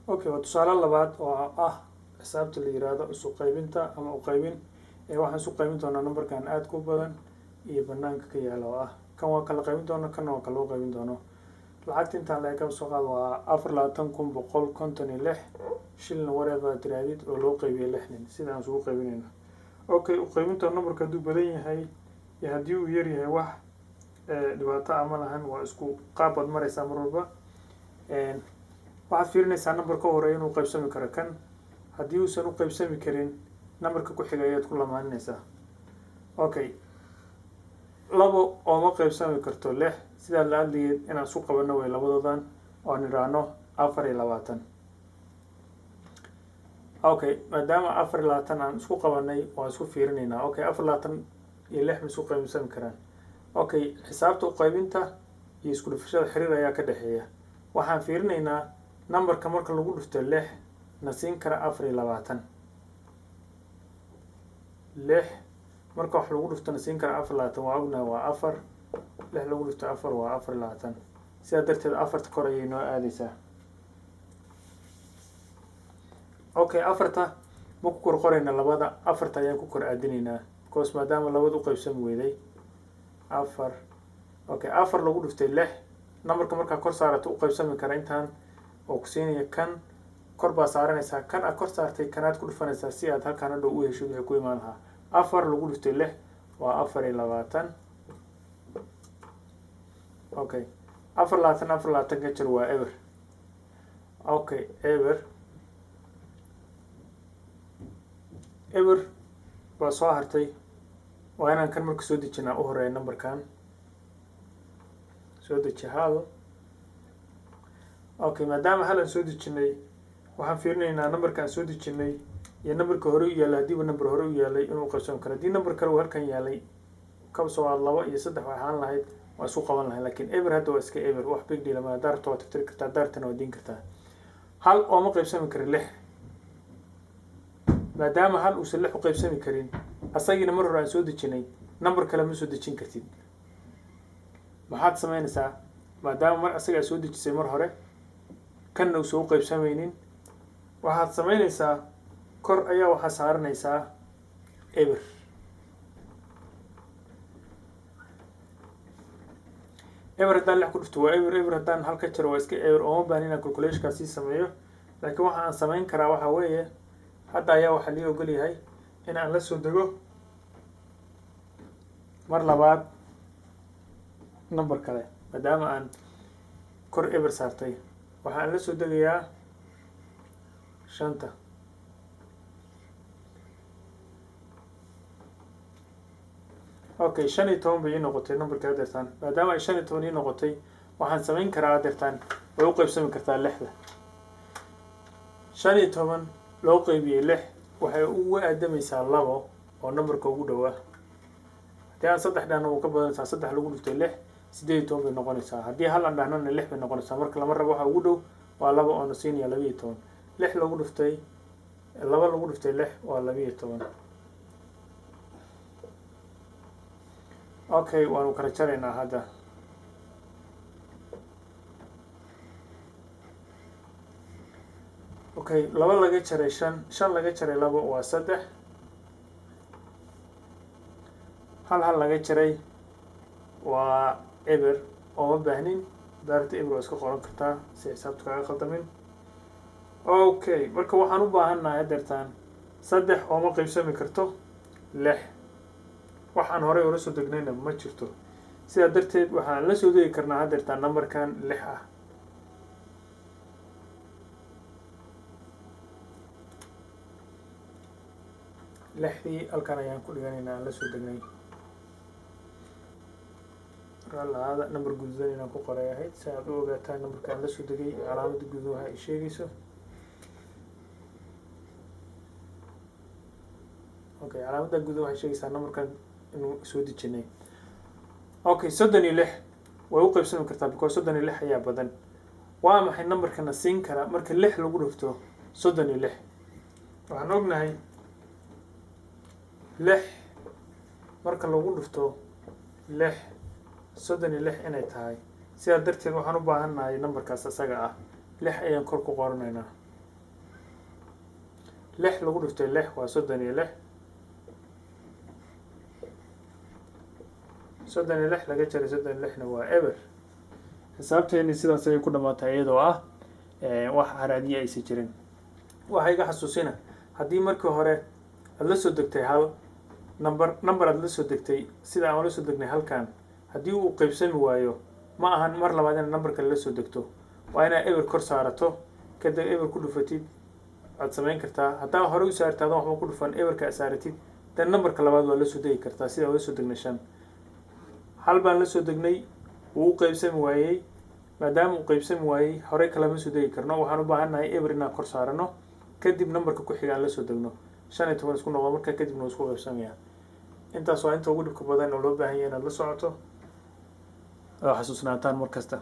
Okay, waa tusaale labaad oo ah xisaabta la yiraahdo isu qaybinta ama u qaybin. Waxaan isu qaybin doonaa numberkan aad ku badan iyo banaanka ka yaala oo ah kan waa kala qaybin doono, kanna waa kala qaybin doono. Lacagta intaan la eka soo qaad waa 24,156 shilin whatever tiraadid oo loo qaybiyay 6 nin sida aan isugu qaybinayno. Okay, u qaybinta numberka hadduu badan yahay iyo haddii uu yar yahay wax dhibaato ama lahan, waa isku qaab baad maraysaa mar walba. Waxaad fiirinaysaa numberka horeeya inuu qaybsami karo kan, haddii uusan u qaybsami karin numberka ku xiga ayaad ku lamaaninaysaa. Okay, 2 ooma qaybsami karto 6, sidaa la adligeed inaan isku qabanno way labadoodan oo aan idhaahno 24. Okay, maadaama 24 aan isku qabanay waan isku fiirinaynaa. Okay, 24 iyo 6 ma isku qaybsami karaan. Okay, xisaabta u qaybinta iyo isku dhufashada xiriir ayaa ka dhexeeya. Waxaan fiirinaynaa numberka marka lagu dhufto 6 na siin kara 24. 6 marka wax lagu dhufto na siin kara 24, waa ognahay waa 4. 6 lagu dhufto 4 waa 24. Sidaa darteed afarta kor ayay noo aadaysaa. Okay, afarta ma ku kor qorayna labada, afarta ayaan ku kor aadinaynaa because maadaama labada u qaybsami weyday 4. Okay, 4 lagu dhuftay 6, numberka markaa kor saarato u qaybsami kara intaan oo ku siinaya kan kor baa saaranaysaa, kan aad kor saartay kanaad ku dhufanaysaa si aad halkaan hadhow u hesho wixii ku imaan lahaa. 4 lagu dhuftay 6 waa 24. Okay, 24, 24 ka jir waa eber. Okay, eber eber baa soo hartay. Waa inaan kan marka soo dejinaa u horeeya numberkan soo deji hal. Okay, maadaama hal aan soo dejinay waxaan fiirinaynaa numberka aan soo dejinay iyo numberka hore u yaalay, haddiiba number hore u yaalay inuu qaybsan karo. Haddii number kale uu halkan yaalay kaba soo qaad 2 iyo 3 waxay ahaan lahayd waa isku qaban lahayd, laakiin eber hadda waa iska eber, wax big deal ma. Daarta waa tirtiri kartaa, daartana waa diin kartaa. Hal ooma qaybsami karin 6, maadaama hal uusan 6 u qaybsami karin asagiina mar hore aan soo dejinay number kale ma soo dejin kartid. Maxaad samaynaysaa? Maadaama mar asaga aad soo dejisay mar hore kanna uusan u qaybsamaynin, waxaad samaynaysaa kor ayaa waxaa saaranaysaa eber. Eber haddaan 6 ku dhufto waa eber, eber haddaan hal ka jaro waa iska eber. Ooma baahni inaan calculationkaa sii sameeyo, laakiin waxa aan samayn karaa waxaa weeye hadda ayaa waxaa lii ogol yahay in aan la soo dego mar labaad number kale. Maadaama aan kor eber saartay waxaan la soo degayaa 5. Okay, 15 bay ii noqotay numberka adeertaan. Maadaama ay 15 ii noqotay waxaan samayn karaa adeertaan way u qaybsami kartaa 6da. 15 loo qaybiyey 6 waxay ugu aadamaysaa 2 oo numberka ugu dhowaa. Haddii aan 3 dhahno wuu ka badanaysaa, 3 lagu dhuftay 6 18 bay noqonaysaa. Haddii hal aan dhahnona 6 bay noqonaysaa. Marka lama rabo waxa ugu dhow waa 2 oo na siinaya 12. 6 lagu dhuftay 2 lagu dhuftay 6 waa 12. Okay, waanu kala jaraynaa hadda. Okay, 2 laga jaray 5, 5 laga jaray 2 waa 3. Hal laga jaray waa eber, ooma baahnin. Daarta eber waa iska qoran kartaa si xisaabtu kaaga khaldamin. Okay, marka waxaan u baahannahay hadeertaan 3 ooma qaybsami karto 6, waxaan horey ula soo degnayna ma jirto. Sidaa darteed waxaan la soo degi karnaa hadeertaan numberkan 6 ah. Lixdii halkan ayaan ku dhiganaynaa aan la soo degnay. Ralaada number guduudan inaan ku qoray ahayd si aad u ogaataan numberka aan la soo degay iyo calaamadda guduud waxa ay sheegayso. Okay, calaamadda guduud waxay sheegaysaa numberkan inuu soo dejinay. Okay, 36 way u qaybsami kartaa because 36 ayaa badan. Waa maxay numberkana siin kara marka 6 lagu dhufto 36? Waxaan ognahay 6 marka lagu dhufto 6 36 inay tahay. Sidaa darteed waxaan u baahannahay numberkaas asaga ah. 6 ayaan kor ku qoranaynaa. Lix lagu dhuftay lix waa 36. 36 laga jaray 36-na waa eber. Xisaabteeni sidaas ayay ku dhamaatay, iyadoo ah wax haraadiye aysan jirin. Waxaa iga xasuusina, haddii markii hore aada la soo degtay hal number, number aada la soo degtay sida aan la soo degnay halkan, haddii uu qeybsami waayo, ma ahan mar labaad inaad number kale la soo degto. Waa inaad eber kor saarato, kadib eber ku dhufatid aad samayn kartaa. Haddaa hore u saarta adan waxba ku dhufan, eberka aad saaratid, dan numberka labaad waa la soo degi kartaa. Sida aan la soo degnay shan, hal baan la soo degnay, wuu u qeybsami waayey. Maadaama uu qeybsami waayey, horey kalama soo degi karno. Waxaan u baahannahay eber inaan kor saarano, kadib numberka ku xiga aan la soo degno, 15 isku noqdo. Markaa kadibna wuu isku qeybsamayaa. Intaas waa inta ugu dhibka badan oo loo baahan yahay inaad la socoto oo xasuusnaataan mar kasta.